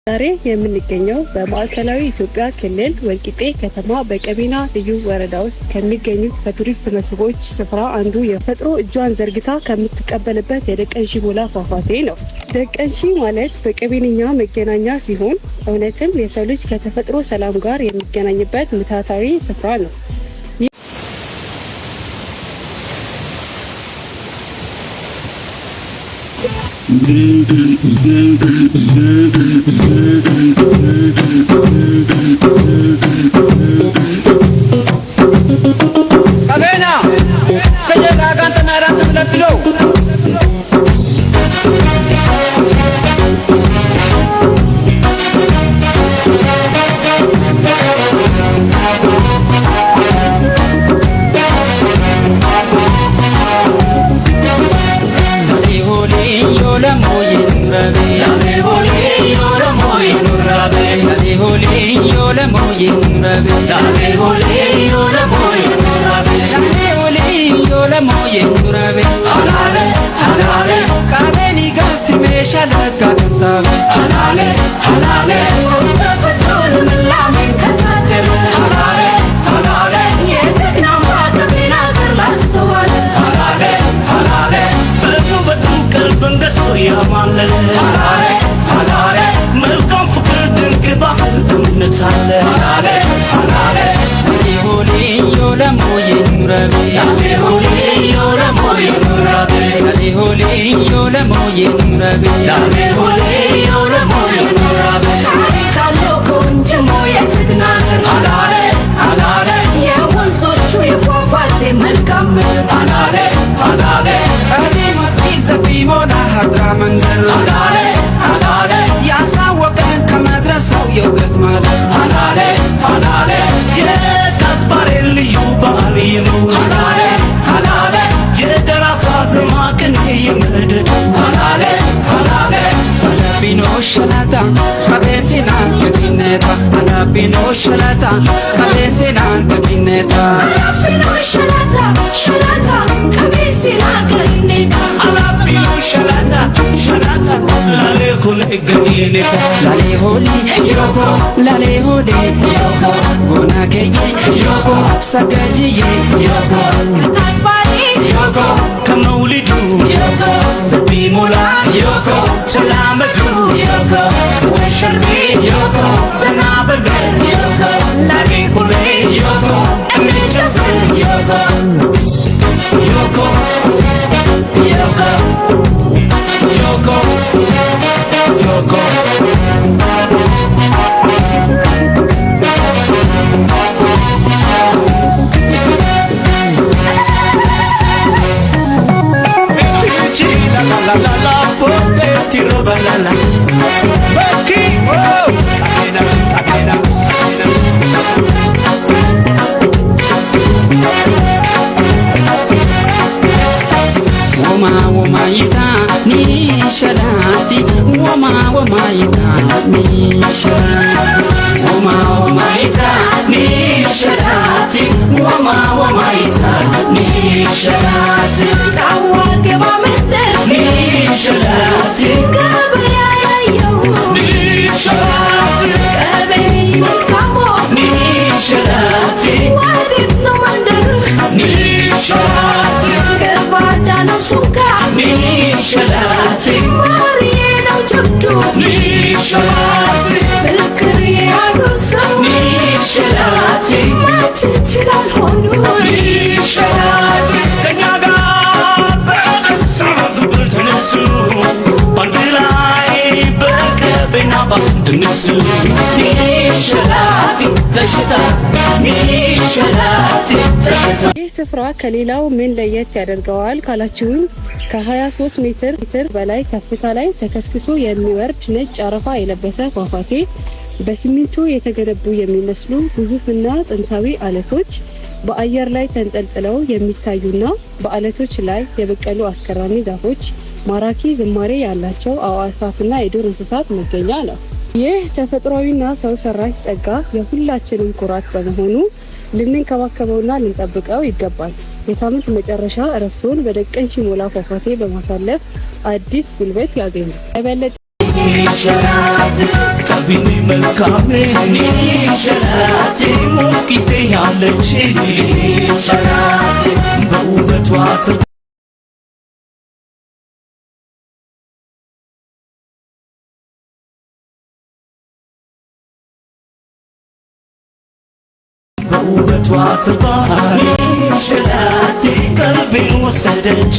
ዛሬ የምንገኘው በማዕከላዊ ኢትዮጵያ ክልል ወልቂጤ ከተማ በቀቤና ልዩ ወረዳ ውስጥ ከሚገኙት ከቱሪስት መስህቦች ስፍራ አንዱ የተፈጥሮ እጇን ዘርግታ ከምትቀበልበት የደቀንሺ ሞላ ፏፏቴ ነው። ደቀንሺ ማለት በቀቤንኛ መገናኛ ሲሆን እውነትም የሰው ልጅ ከተፈጥሮ ሰላም ጋር የሚገናኝበት ምትሃታዊ ስፍራ ነው። Qabeenaa tajaajila kan tanaa irratti. መልካም ፍቅር ድንቅ ባህል እምነት አለ። የወንዞቹ የፏፏቴ መልካም ያሳወቀን ከመድረሰው የውገት ማለት የካትባሬ ልዩ ባህል ነው። የደራሳ ዜማ ቅኔ የመደድ አላቢኖ ሸላታ ሸላታ ላሌ ኩል ገኒኔታ። Lale hole yoko, gona keye yoko, sagajiye yoko, ዮኮ ከመውሊዱ ዮኮ ዘቢሞላ ዮኮ ተላመዱ ዮኮ ወሸርቤ ዮኮ ዘናበገር ዮኮ ላሌ ኩሌ ዮኮ እንጨፍር ዮኮ ዮኮ ዮኮ ዮኮ ዮኮ። Woma woma yita ni shalati, woma woma yita ni shalati, woma woma yita ni shalati, woma woma yita ni shalati, ni shalati, ni shalati, ni shalati, ni shalati, ni shalati, ni shalati, ni shalati, ni shalati። ከእኛ ጋር በደስታ ፍቅር ተነሱ፣ በአንድ ላይ በቀቤና ባንድነሱ። Ni ተሽታ ni shalati ተሽታ። ይህ ስፍራ ከሌላው ምን ለየት ያደርገዋል ካላችሁኝ፣ ከ23 ሜትር በላይ ከፍታ ላይ ተከስክሶ የሚወርድ ነጭ አረፋ የለበሰ ፏፏቴ፣ በሲሚንቶ የተገነቡ የሚመስሉ ግዙፍና ጥንታዊ አለቶች በአየር ላይ ተንጠልጥለው የሚታዩና በአለቶች ላይ የበቀሉ አስገራሚ ዛፎች፣ ማራኪ ዝማሬ ያላቸው አዕዋፋትና የዱር እንስሳት መገኛ ነው። ይህ ተፈጥሯዊና ሰው ሰራሽ ጸጋ የሁላችንም ኩራት በመሆኑ ልንንከባከበውና ልንጠብቀው ይገባል። የሳምንት መጨረሻ እረፍቶን በደቀንሺ ሞላ ፏፏቴ በማሳለፍ አዲስ ጉልበት ያገኙ። የበለጠ ሸላት። ቢኒ መልካሜ ሞቂቴ ያለች በውበቷ በውበቷ ጽባት ቀልቤን ወሰደች።